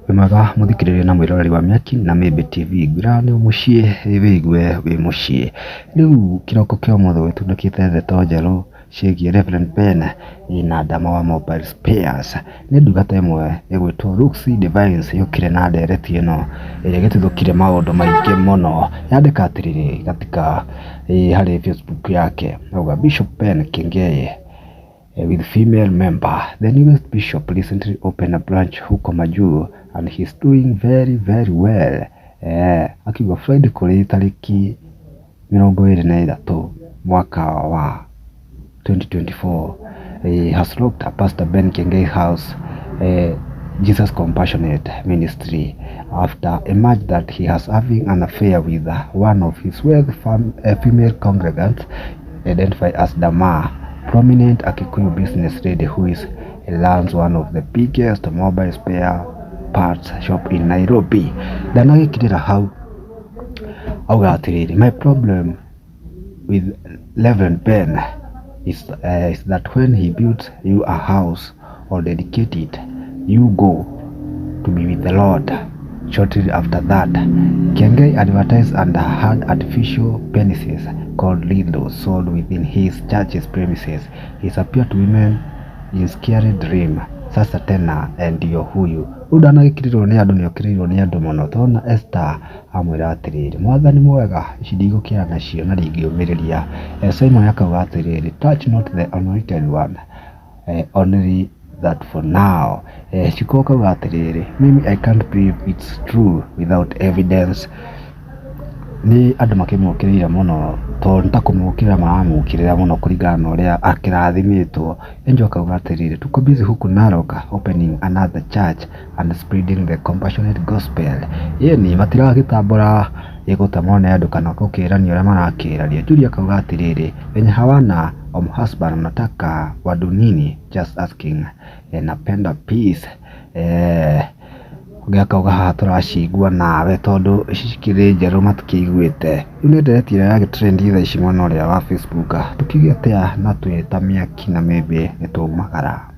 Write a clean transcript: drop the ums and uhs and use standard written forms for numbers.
Wĩ mwega mũthikĩrĩria na mwĩroreri wa Mĩaki na Mĩmbi TV, ngwĩraga nĩ mũciĩ wĩigue wĩ mũciĩ. Rĩu kĩroko kĩa ũmũthĩ gĩtundũkĩte ndeto njerũ ciĩgiĩ Reverend Ben na Dama wa Mobile Spares. Nĩ ndungata ĩmwe ĩgwĩtwo Lucy Divines yũkire na ndereti ĩno ĩrĩa ĩgĩtuthũkire maũndũ maingĩ mũno. Yandĩka atĩrĩrĩ katika harĩ Facebook yake, auga Bishop Ben Kĩngei with female member. The newest bishop recently opened a branch huko Majuu and he's doing very very well. Akiuga Friday kũrĩ tarĩki 23 mwaka wa 2024 he has locked Pastor Ben Kiengei house Jesus Compassionate Ministry after emerged that he has having an affair with one of his wealthy female congregants identified as Dama, prominent Akikuyu business lady who is runs one of the biggest mobile spare parts shop in Nairobi. Ndanagĩkirĩra hau auga atĩrĩrĩ, my problem with Reverend Ben is that when he builds you a house or dedicate it, you go to be with the Lord. Shortly after that, Kiengei advertised and had artificial penises called dildos sold within his church's premises. He appeared to women in scary dream. Sasa tena ndio huyu rĩu ndanagĩkĩrĩrwo nĩ andũ nĩokĩrĩirwo nĩ andũ mũno tona Esther amwĩra atĩrĩrĩ mwathani mwega ici ndigũkĩra nacio na ndingĩũmĩrĩria. Simon akauga atĩrĩrĩ, touch not the anointed one, only that for now. Shiko akauga atĩrĩrĩ, mimi I can't believe it's true without evidence. Nĩ andũ makĩmũkĩrĩire mũno tondũ nĩ ta kũmũkĩrĩra maramũkĩrĩra mũno kũringana na ũrĩa akĩrathimĩtwo. Angel akauga atĩrĩrĩ, tuko busy huku Narok opening another church and spreading the compassionate gospel. Ĩni matiragĩtambũra gũtemwo nĩ andũ kana gũkĩrania ũrĩa marakĩrania. Julia akauga atĩrĩrĩ, wenye hawana husband mnataka wadu nini? Just asking. Napenda peace. Ũngĩ akauga haha tũracigua nawe tondũ ici cikĩrĩ njerũ matikĩiguĩte. Rĩu nĩ ndereti ĩrĩa ĩragĩ trend thaa ici mwena ũrĩa wa Facebook. Tũkiuge atĩa na twĩ ta Mĩaki na Mĩmbi nĩ twaumagara.